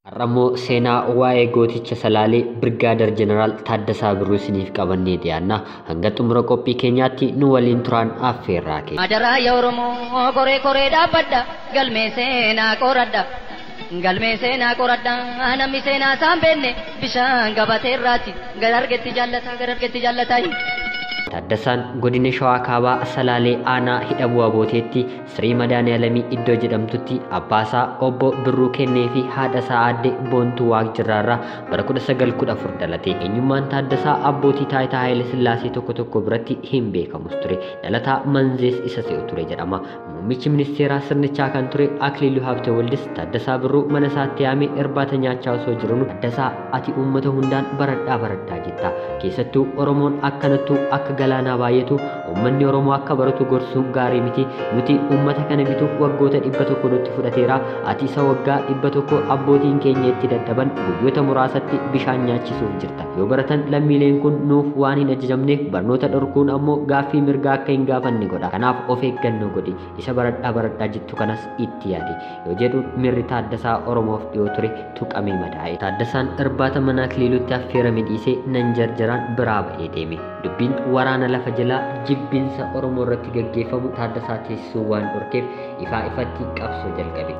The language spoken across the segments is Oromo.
Har'ammoo seenaa waa'ee gooticha Salaalee Birgaader Jeneraal Taaddasaa Birruu isiniif qabannee dhiyaanna. Hanga xumura qophii keenyaatti nu waliin turaan affeerraa keenya. Adaraa yaa Oromoo koree koree dhaabbadha galmee seenaa qoradha. Galmee seenaa qoradha namni seenaa isaan beekne bishaan gabatee irraati gara argetti jaallataa gara argetti jaallataa. Taaddasaan godina Shawaa Kaabaa Salaalee Aanaa Hidha Bu'aa Booteetti Sirii Madaaniyalamii iddoo jedhamtutti abbaasaa obbo Birruu Kennee fi haadhasaa aadde Boontuu Waaqjirraarraa bara 1914 dhalate. Eenyummaan Taaddasaa abbootii taayitaa Haayile Sillaasee tokko tokko biratti hin beekamus ture. Dhalataa Manzees isa se'u ture jedhama. Muummichi ministeeraa sirnichaa kan ture Akiliiluu Habtewoldis Taaddasaa Birruu mana isaatti yaamee irbaata nyaachaa osoo jiranu Taaddasaa ati uummata hundaan baradhaa baradhaa jetta. Keessattuu Oromoon akkanattuu akka galaanaa baay'atu uummanni Oromoo akka baratu gorsuun gaarii miti. Nuti uummata kana bituuf waggoota 100 nutti fudhateera. Ati isa waggaa 100 abbootiin keenya itti dadhaban guyyoota muraasatti bishaan nyaachisuuf jirta. Yoo baratan lammiileen kun nuuf waan hin ajajamneef barnoota dhorkuun ammoo gaaffii mirgaa akka hin gaafanne godha. Kanaaf of eeggannoo godhi. Isa baradhaa baradhaa jettu kanas itti yaadi. Yoo jedhu mirri Taaddasaa Oromoof dhiyoo ture tuqamee madaa'e. Taaddasaan irbaata mana Akiliiluutti affeerame dhiisee nan jarjaraan biraa ba'ee deeme. Dubbiin waraana lafa jalaa jibbinsa Oromoo irratti gaggeeffamu Taaddasaa teessisuu waan dhorkeef ifaa ifatti qabsoo jalqabe.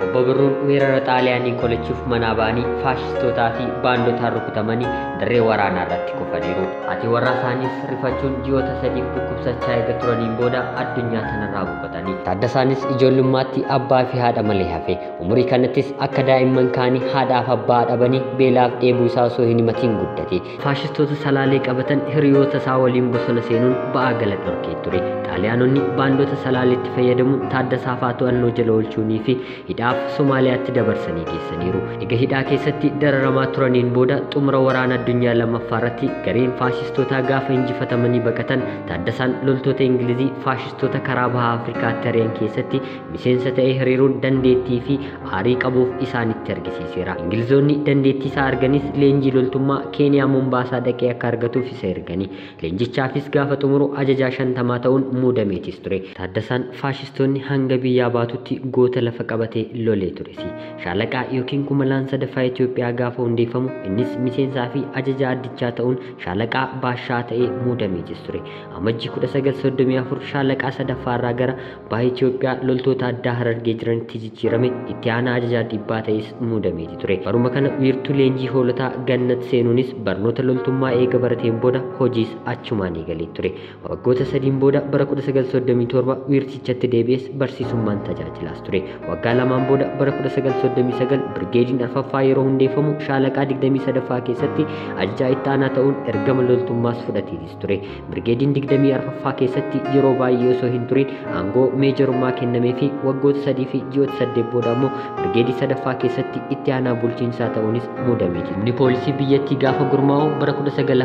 Obbo Birruun weerara Xaaliyaanii qolachuuf manaa ba'anii faashistootaa fi baandotaan rukutamanii dirree waraanaa irratti kufaniiru. Haati warraa isaaniis rifachuun ji'oota sadiif dhukkubsachaa eega turaniin booda addunyaa tanarraa boqotanii. Taaddasaanis ijoollummaatti abbaa fi haadha malee hafe. Umurii kanattis akka daa'imman kaanii haadhaaf abbaa dhabanii beelaaf dheebuu isaa osoo hin himatiin guddate. Faashistoota Salaalee qabatan hiriyoota isaa waliin bosona seenuun ba'aa gala dhorkee ture. Xaaliyaanonni baandota Salaaleetti fayyadamuun Taaddasaa fa'aa to'annoo jala oolchuunii fi hidhaaf Somaaliyaatti dabarsanii geessaniiru. Egaa hidhaa keessatti dararamaa turaniin booda xumura waraana addunyaa lammaffaa irratti gareen faashistootaa gaafa injifatamanii baqatan Taaddasaan loltoota Ingilizii faashistoota karaa baha Afrikaatti ari'an keessatti miseensa ta'ee hiriiruun dandeettii fi aarii qabuuf isaanitti argisiiseera. Ingilizoonni dandeettii isaa arganis leenjii loltummaa Keeniyaa Mombaasaa dhaqee akka argatuuf isa ergani. Leenjichaafis gaafa xumuru ajajaa 50 ta'uun muudameetis ture. Taaddasaan faashistoonni hanga biyyaa baatutti goota lafa qabatee lolee turesi. Shaalaqaa yookiin kumalaan sadaffaa Itoophiyaa gaafa hundeeffamu innis miseensaa fi ajajaa addichaa ta'uun shaalaqaa baashaa ta'ee muudameetis ture. Amajjii 1934 shaalaqaa sadaffaarraa gara baha Itoophiyaa loltoota addaa Harargee jiranitti jijjiirame itti aanaa ajajaa 100 ta'es muudameeti ture. Baruma kana wiirtuu leenjii hoolotaa Gannat seenuunis barnoota loltummaa eega barateen booda hojiis achumaan eegalee ture. Waggoota sadiin booda bara 1937 wiirtichatti deebi'es barsiisummaan tajaajilaas ture. Waggaa lamaan booda bara 1939 birgeediin arfaffaa yeroo hundeeffamu shaalaqaa 23ffaa keessatti ajajaa itti aanaa ta'uun ergama loltummaas fudhateetis ture. Birgeediin 24ffaa keessatti yeroo baay'ee osoo hin turin aangoo meejarummaa kennamee fi waggoota 3 fi ji'oota 8 booda ammoo birgeedii sadaffaa keessatti itti aanaa bulchiinsaa ta'uunis muudameeti. Humni poolisii biyyattii gaafa gurmaa'u bara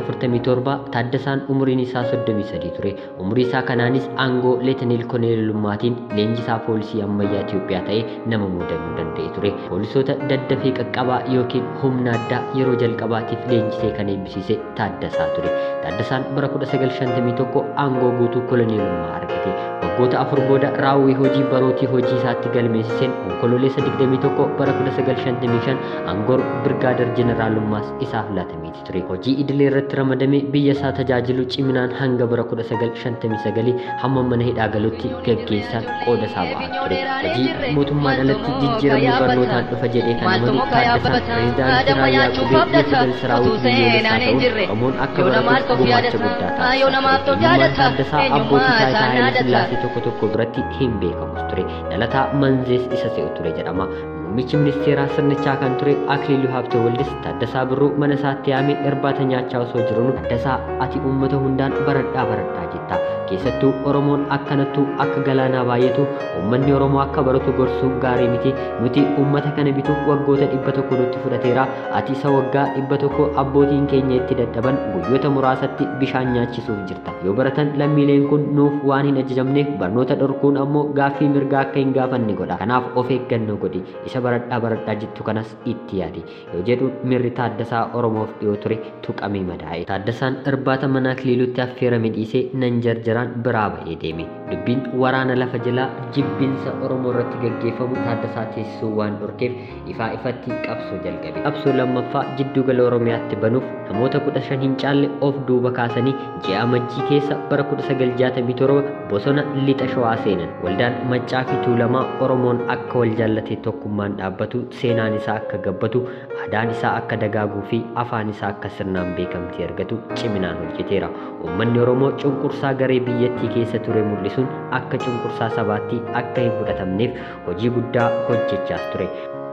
1947 Taaddasaan umuriin isaa 33 ture. Umurii isaa kanaanis aangoo leetaneel koneelummaatiin leenjisaa poolisii ammayyaa Itoophiyaa ta'ee nama muudamuu danda'e ture. Poolisoota daddafee qaqqabaa yookiin humna addaa yeroo jalqabaatiif leenjisee kan eebbisiise Taaddasaa ture. Taaddasaan bara 1951 aangoo guutuu koloneelummaa argate. Waggoota afur booda raawwii hojii barootii hojii isaatti galmeessiseen onkololeessa 21 bara 1955 aangoon birgaader jeneraalummaas isaaf laatameeti ture. Hojii idilee irratti ramadamee biyya isaa tajaajilu ciminaan hanga bara 1959 hamma mana hidhaa galutti gaggeessaan qooda isaa ba'aa ture. Hojii mootummaan alatti jijjiiramni barnootaan dhufa jedhee kan amanu Taaddasaan pireezidaantii Raayyaa Qubee Yefigal Siraawit biyyoolessaa ta'uun Oromoon akka baratuuf gumaacha guddaa taasisaa ture. Eenyummaan Taaddasaa abbootii taayitaa Haayile Sillaasee tokko tokko biratti hin beekamus ture. Dhalataa Manzees isa se'u ture jedhama. Muummichi ministeeraa sirnichaa kan ture Akiliiluu Habtewoldis Taaddasaa Birruu mana isaatti yaamee irbaata nyaachaa osoo jiranu Taaddasaa ati uummata hundaan baradhaa baradhaa jetta. Keessattuu Oromoon akkanattuu akka galaanaa baay'atu uummanni Oromoo akka baratu gorsuun gaarii miti. Nuti uummata kana bituuf waggoota 100 nutti fudhateera. Ati isa waggaa 100 abbootiin keenya itti dadhaban guyyoota muraasatti bishaan nyaachisuuf jirta. Yoo baratan lammiileen kun nuuf waan hin ajajamneef barnoota dhorkuun ammoo gaaffii mirgaa akka hin gaafanne godha. Kanaaf of eeggannoo godhi. Isa baradhaa baradhaa jettu kanas itti yaadi. Yoo jedhu mirri Taaddasaa Oromoof dhiyoo ture tuqamee madaa'e. Taaddasaan irbaata mana Akiliiluutti affeerame dhiisee nan jarjaraan biraa ba'ee deeme. Dubbiin waraana lafa jalaa jibbinsa Oromoo irratti gaggeeffamu Taaddasaa teessisuu waan dhorkeef ifaa ifatti qabsoo jalqabe. Qabsoo lammaffaa jiddugala Oromiyaatti banuuf namoota 15 hin caalle of duuba kaasanii ji'a Amajjii keessa bara 1967 bosona lixa Shawaa seenan. Waldaan Maccaa fi Tuulamaa Oromoon akka wal jaallatee tokkummaan dhaabbatu, seenaan isaa akka gabbatu, aadaan isaa akka dagaaguu fi afaan isaa akka sirnaan beekamtii argatu ciminaan hojjeteera. Uummanni Oromoo cunqursaa garee biyyattii keessa ture mul'isuun akka cunqursaa sabaatti akka hin fudhatamneef hojii guddaa hojjechaas ture.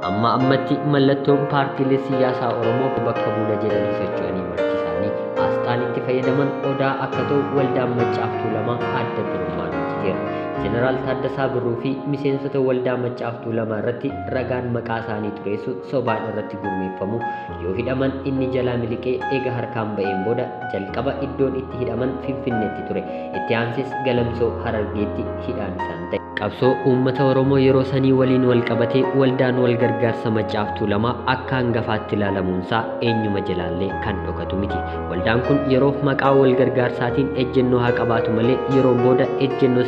Amma ammatti mallattoon paartiilee siyaasaa Oromoo bakka buula jedhanii socho'anii marti isaanii asxaan itti fayyadaman odaa akka ta'u waldaan Maccaa fi Tuulamaa adda durummaan hojjeteera. Jeneraal Taaddasaa Birruu fi miseensota waldaa Maccaa fi Tuulamaa irratti ragaan maqaa isaanii xureessu sobaan irratti gurmeeffamu yoo hidhaman inni jalaa miliqee eega harkaan ba'een booda jalqaba iddoon itti hidhaman Finfinneetti ture. Itti aansees Galamsoo Harargeetti hidhaan isaan ta'e. Qabsoo uummata Oromoo yeroo sanii waliin wal qabatee waldaan wal gargaarsa Maccaa fi Tuulamaa akka hangafaatti ilaalamuunsaa eenyuma jalaallee kan dhokatu miti. Waldaan kun yeroo maqaa wal gargaarsaatiin ejjennoo haa qabaatu malee yeroo booda ejjennoo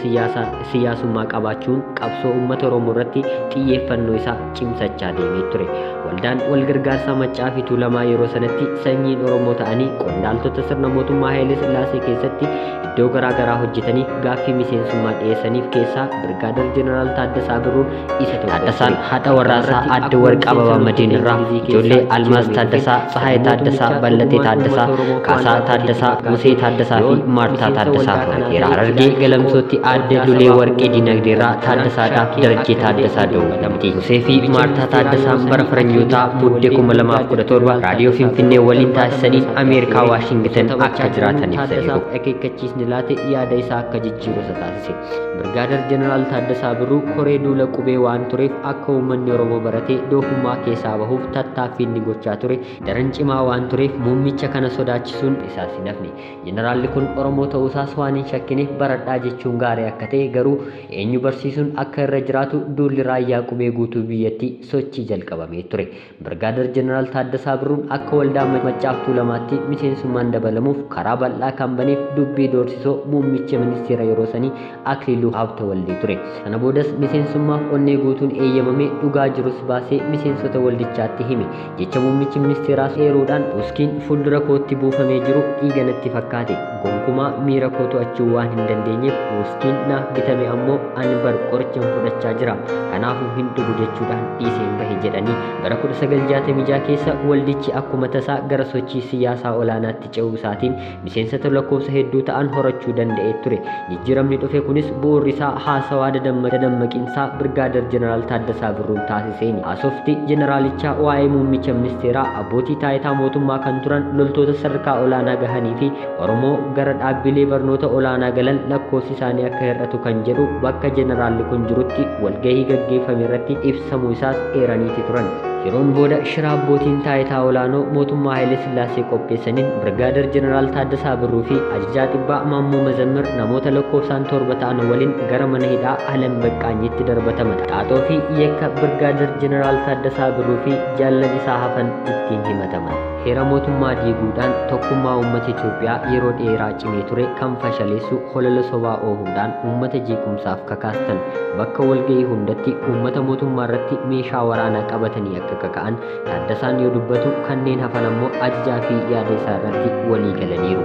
siyaasummaa qabaachuun qabsoo uummata Oromoo irratti xiyyeeffannoo isaa cimsachaa deemee ture. Waldaan wal gargaarsaa Maccaa fi Tuulamaa yeroo sanatti sanyiin Oromoo ta'anii qondaaltota sirna mootummaa Haayile Sillaasee keessatti iddoo garaa garaa hojjetaniif gaaffii miseensummaa dhiyeessaniif keessaa Birgaader Jeneraal Taaddasaa Birruun isa tokko. Taaddasaan haadha warraasaa Aadde Warqaa Ababaa Madiin irraa ijoollee Almaaz Taaddasaa, Tsahaay Taaddasaa, Ballatee Taaddasaa, Kaasaa Taaddasaa, Musee Taaddasaa fi Maartaa Taaddasaa horateera. Harargee Galamsootti Aadde Lulee Warqee Dinagdee irraa Taaddasaadhaaf Darajjee Taaddasaa dawwatamti. Musee fi Maartaa Taaddasaan bara Faranjootaa Muddee 2017 raadiyoo Finfinnee waliin taasisaniin Ameerikaa Waashingitan akka jiraatan ibsaniiru. Akeekkachiisni laate yaada isaa akka jijjiiru isa taasise. Birgaader Jeneraal Taaddasaa Birruu koree duula qubee waan tureef akka uummanni Oromoo baratee doofummaa keessaa bahuuf tattaaffii inni gochaa ture daran cimaa waan tureef muummicha kana sodaachisuun isaas hin hafne. Jeneraalli kun Oromoo ta'uusaas waan hin shakkineef baradhaa jechuun gaarii akka ta'e garuu eenyu barsiisuun akka irra jiraatu duulli raayyaa qubee guutuu biyyattii sochii jalqabamee ture. Birgaader Jeneraal Taaddasaa Birruun akka waldaa Maccaa fi Tuulamaatti miseensummaan dabalamuuf karaa bal'aa kan baneef dubbii doorsisoo muummicha ministeera yeroo sanii Akiliiluu Habtewaldee ture. Sana boodas miseensummaaf onnee guutuun eeyyamamee dhugaa jirus baasee miseensota waldichaatti hime. Jecha muummichi ministeeraas eeruudhaan wuskiin fuuldura kootti buufamee jiru dhiiga natti fakkaate. Gonkumaa miira koo to'achuu waan hin dandeenyeef wuskiin naaf bitame ammoo ani bar qorichan fudhachaa jira. Kanaafuu hin dhugu jechuudhaan dhiiseen bahe jedhanii bara 1966 keessa waldichi akkuma tasaa gara sochii siyaasaa olaanaatti ce'uu isaatiin miseensota lakkoofsa hedduu ta'an horachuu danda'ee ture. Jijjiiramni dhufe kunis bu'uurri isaa haasawaa dadammaqiinsaa Birgaader Jeneraal Taaddasaa Birruun taasiseeni. Haasofti jeneraalichaa waa'ee muummicha ministeeraa abbootii taayitaa mootummaa kan turan loltoota sadarkaa olaanaa gahanii fi Oromoo gara dhaabbilee barnoota olaanaa galan lakkoofsi isaanii akka hir'atu kan jedhu bakka jeneraalli kun jirutti walgahii gaggeeffame irratti ibsamuu isaas eeraniiti turan. Yeroon booda shira abbootiin taayitaa olaanoo mootummaa Haayile Sillaasee qopheessaniin Birgaader Jeneraal Taaddasaa Birruu fi ajajaa dhibbaa Maammoo Mazammir namoota lakkoofsaan 7 ta'an waliin gara mana hidhaa Alam Baqqaanyitti darbataman. Xaaxoo fi yakka Birgaader Jeneraal Taaddasaa Birruu fi jaallan isaa hafan ittiin himataman. Heera mootummaa diiguudhaan tokkummaa uummata Itoophiyaa yeroo dheeraa cimee ture kan fashaleessu holola sobaa oofuudhaan uummata jeequmsaaf kakaastan. Bakka walgahii hundatti uummata mootummaa irratti meeshaa waraanaa qabatanii akka kaka'an Taaddasaan yoo dubbatu kanneen hafan ammoo ajajaa fi yaada isaa irratti walii galaniiru.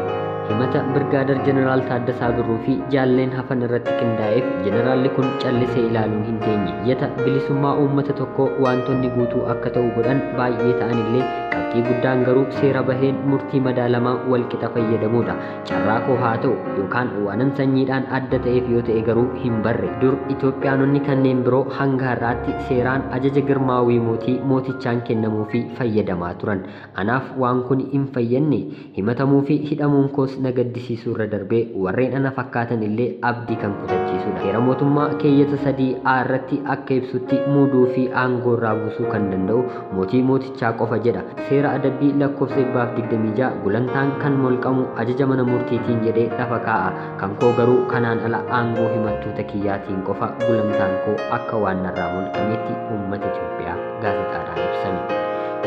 Himata Birgaader Jeneraal Taaddasaa Birruu fi jaalleen hafan irratti qindaa'eef jeneraalli kun callisee ilaaluun hin teenye. Iyyata bilisummaa uummata tokkoo wantoonni guutuu akka ta'u godhan baay'ee ta'anillee Qabxii guddaan garuu seera baheen murtii madaalamaa walqixa fayyadamuudha. Carraa koo haa ta'u yookaan waanan sanyiidhaan adda ta'eef yoo ta'e garuu hin barre. Dur Itoophiyaanonni kanneen biroo hanga har'aatti seeraan ajaja girmaawii mootii mootichaan kennamuu fi fayyadamaa turan. Anaaf waan kun hin fayyadne. Himatamuu fi hidhamuun koos na gaddisiisuu irra darbee warreen ana fakkaatan illee abdii kan kutachiisudha. Seera mootummaa keeyyata 3A irratti akka ibsutti muuduu fi aangoo irraa buusuu kan danda'u mootii mootichaa qofa jedha. Seera adabbii lakkoofsa 126 gulantaan kan molqamu ajaja mana murtiitiin jedhee lafa kaa'a. Kan koo garuu kanaan ala aangoo himattoota kiyyaatiin qofa gulantaan koo akka waan narraa molqametti uummata Itoophiyaa gaazexaadhaan ibsame.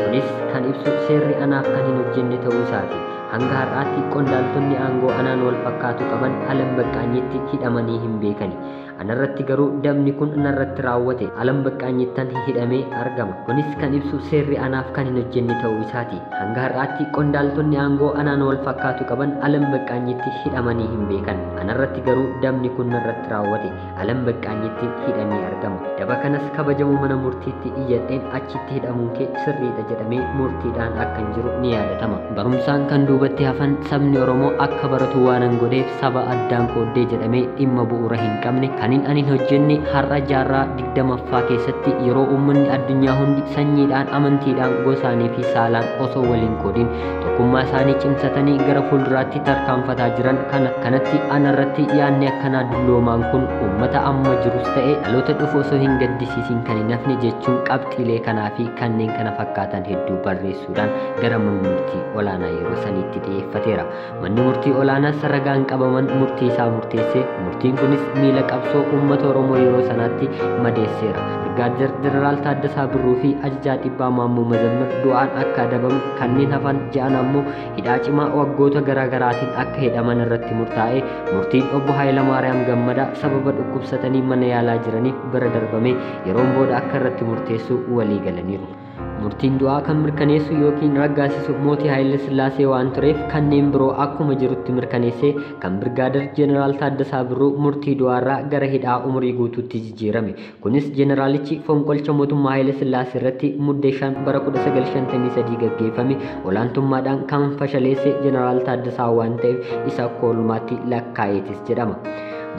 Kunis kan ibsu seerri anaaf kan hin hojjenne ta'uu isaati. Hanga har'aatti qondaaltonni aangoo anaan wal fakkaatu qaban Alam Baqqaanyitti hidhamanii hin beekani. Anarratti garuu dabni kun narratti raawwate Alam Baqqaanyittan hidhamee argama. Kunis kan ibsu seerri anaaf kan hin hojjenne ta'uu isaati. Hanga har'aatti qondaaltonni aangoo anaan wal fakkaatu qaban Alam Baqqaanyitti hidhamanii hin beekan. Anarratti garuu dabni kun narratti raawwate Alam Baqqaanyitti hidhamee argama. Daba kanas kabajamoo mana murtiitti iyyadheen achitti hidhamuun kee sirriidha jedhamee murtiidhaan akkan jiru ni yaadatama. Barumsaan kan duubatti hafan sabni Oromoo akka baratu waanan godheef saba addaan qooddee jedhamee dhimma bu'uura hin qabne kanin ani hin hojjenne har'a jaarraa 20ffaa keessatti yeroo uummanni addunyaa hundi sanyiidhaan, amantiidhaan, gosaanii fi saalaan osoo waliin qoodin tokkummaa isaanii cimsatanii gara fuulduraatti tarkaanfataa jiran kanatti anarratti yaadni akkanaa dulloomaan kun uummata amma jirus ta'e dhaloota dhufu osoo hin gaddisiisin kan hin hafne jechuun qabxiilee kanaa fi kanneen kana fakkaatan hedduu barreessuudhaan gara mana murtii olaanaa yeroo saniitti dhiyeeffateera. Manni murtii olaanaas ragaan qabaman murtii isaa murteesse. Murtiin kunis miila qabsoo uummata Oromoo yeroo sanaatti madeesseera. Birgaadeer Jeneraal Taaddasaa Birruu fi ajajaa dhibbaa Maammoo Mazammir du'aan akka adabamu, kanneen hafan ja'an ammoo hidhaa cimaa waggoota garaagaraatiin akka hidhaman irratti murtaa'e. Murtiin obbo Hayilamaariyaam Gammadaa sababa dhukkubsatanii mana yaalaa jiraniif bira darbame yeroon booda akka irratti murteessu walii galaniiru. Murtiin du'aa kan mirkaneessu yookiin raggaasisu mootii Haayile Sillaasee waan tureef kanneen biroo akkuma jirutti mirkaneessee kan Birgaadeer Jeneraal Taaddasaa Birruu murtii du'aarraa gara hidhaa umurii guutuutti jijjiirame. Kunis jeneraalichi fonqolcha mootummaa Haayile Sillaasee irratti muddee 5 bara 1953 gaggeeffame olaantummaadhaan kan fashaleesse Jeneraal Taaddasaa waan ta'eef isa akka oolmaatti lakkaa'eetis jedhama.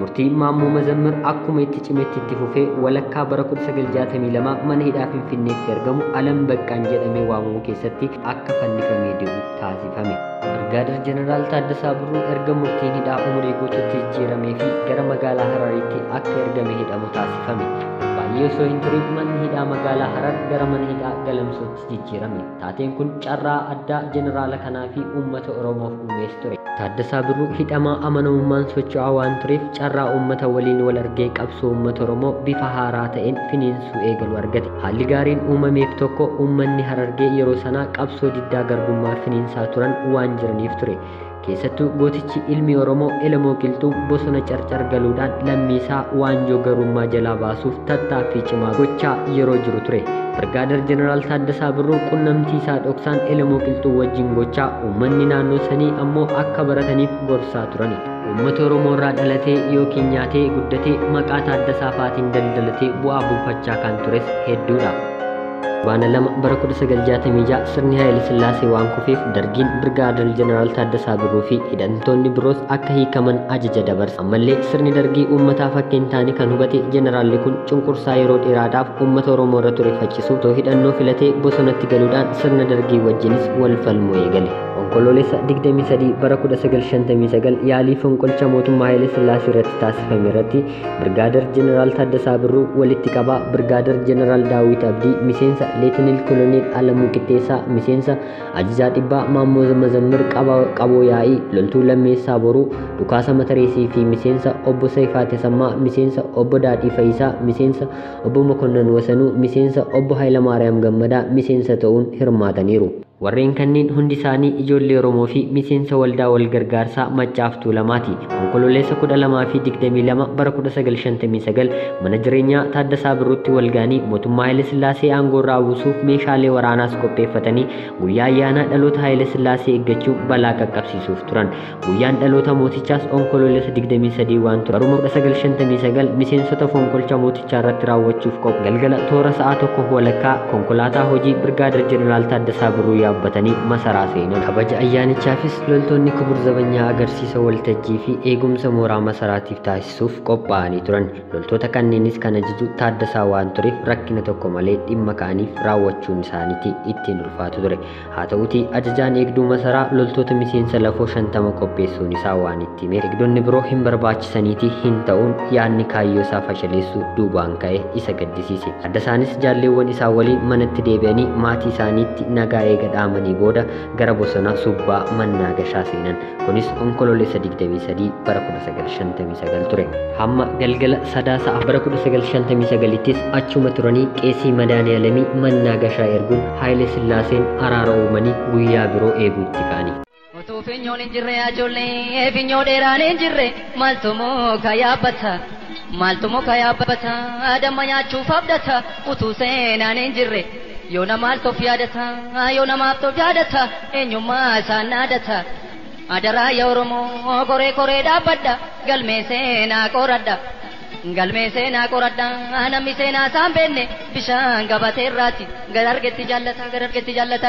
Murtiin Maammoo Mazammir akkuma itti cimetti itti fufee walakkaa bara 1962 mana hidhaa Finfinneetti argamu Alam Baqqaan jedhamee waamamu keessatti akka fannifamee deemu taasifame. Birgaadeer Jeneraal Taaddasaa Birruu erga murtiin hidhaa umurii guutuutti jijjiiramee fi gara magaalaa Harariitti akka ergame hidhamu taasifame. Baay'ee osoo hin turin manni hidhaa magaalaa Harar gara mana hidhaa Galamsootti jijjiirame. Taateen kun carraa addaa jeneraala kanaa fi uummata Oromoof uumees ture. Taaddasaa Birruu hidhamaa amanamummaan socho'aa waan tureef carraa uummata waliin wal argee qabsoo uummata Oromoo bifa haaraa ta'een finiinsuu eegalu argate. Haalli gaariin uumameef tokko uummanni Harargee yeroo sanaa qabsoo diddaa garbummaa finiinsaa turan waan jiraniif ture. Keessattuu gootichi ilmi Oromoo Elemoo Qilxuu bosona carcar galuudhaan lammiisaa waanjoo garummaa jalaa baasuuf tattaaffii cimaa gochaa yeroo jiru ture. Birgaadeer Jeneraal Taaddasaa Birruu qunnamtii isaa dhoksaan Elemoo Qilxuu wajjin gochaa uummanni naannoo sanii ammoo akka barataniif gorsaa turani. Uummata Oromoo irraa dhalatee yookiin nyaatee guddatee maqaa Taaddasaa faatiin daldalatee bu'aa buufachaa kan tures hedduudha. Baana 2 bara 1966 sirni Haayile Sillaasee waan kufeef dargiin Birgaadeer Jeneraal Taaddasaa Birruu fi hidhamtoonni biroos akka hiikaman ajaja dabarse. Ammallee sirni dargii uummataaf akka hin taane kan hubate jeneraalli kun cunqursaa yeroo dheeraadhaaf uummata Oromoo irra ture faccisuuf otoo hidhannoo filatee bosonatti galuudhaan sirna dargii wajjinis wal falmuu eegale. Onkoloolessa 23 bara 1959 yaalii fonqolcha mootummaa Haayile Sillaasee irratti taasifame irratti Birgaadeer Jeneraal Taaddasaa Birruu walitti qabaa Birgaadeer Jeneraal Daawit Abdii miseensa Leetinil Koloneel Alamuu Qixxeessaa miseensa ajajaa dhibbaa Maammoo Mazammir Qaboo Yaa'ii loltuu Lammeessaa Boruu Dhukaasa Matareesii fi miseensa obbo Sayifaa Tasammaa miseensa obbo Daadhii Fayisaa miseensa obbo Mokonnon Wasanuu miseensa obbo Hayilamaariyaam Gammadaa miseensa ta'uun hirmaataniiru. Warreen kanneen hundi isaanii ijoollee Oromoo fi miseensa waldaa wal gargaarsaa Maccaaf Tuulamaati. Onkoloolessa 12 fi 22 bara 1959 mana jireenyaa Taaddasaa Birruutti wal ga'anii mootummaa Haayile Sillaasee aangoo irraa buusuuf meeshaalee waraanaas qopheeffatanii guyyaa ayyaana dhaloota Haayile Sillaasee eeggachuu balaa qaqqabsiisuuf turan. Guyyaan dhaloota mootichaas onkoloolessa 23 waan ture. Baruma 1959 miseensota fonqolcha mootichaa irratti raawwachuuf qophaa'e. Galgala toora sa'a 1:30 konkolaataa hojii Birgaadeer Jeneraal Taaddasaa Birruu yaabbatanii masaraa seenan. Kabaja ayyaanichaafis loltoonni Kubur Zabanyaa agarsiisa waltajjii fi eegumsa mooraa masaraatiif taasisuuf qophaa'anii turan. Loltoota kanneenis kan ajaju Taaddasaa waan tureef rakkina tokko malee dhimma ka'aniif raawwachuun isaaniitti ittiin ulfaatu ture. Haa ta'utii ajajaan eegduu masaraa loltoota miseensa lafoo 50 qopheessuun isaa waan itti himeef eegdonni biroo hin barbaachisaniitii hin ta'uun yaadni kaayyoo isaa fashaleessuu duubaan ka'e isa gaddisiise. Taaddasaanis jaalleewwan isaa waliin manatti deebi'anii maatii isaaniitti nagaa eega dhaamanii booda gara bosona Subbaa Mannaagashaa seenan. Kunis Onkoloolessa 23 bara 1959 ture. Hamma galgala Sadaasa bara 1959ttis achuma turanii qeesii Madaaniyalamii Mannaagashaa erguun Haayile Sillaaseen araara uumanii guyyaa biroo eeguutti ka'ani. Utuu finyoon hin jirre ijoollee finyoo dheeraan hin jirre, maaltu muka yaabbata? Maaltu muka yaabbata? Damma nyaachuuf abdata utuu seenaan hin jirre. Yoo namaaf of yaadata, yoo namaaf of yaadata, eenyummaa isaan naadata. Adaraa yaa Oromoo, koree koree dhaabbadha, galmee seenaa qoradha. Galmee seenaa qoradha, namni seenaa isaan beekne bishaan gabatee irraati. Gara argetti jaallata, gara argetti jaallata.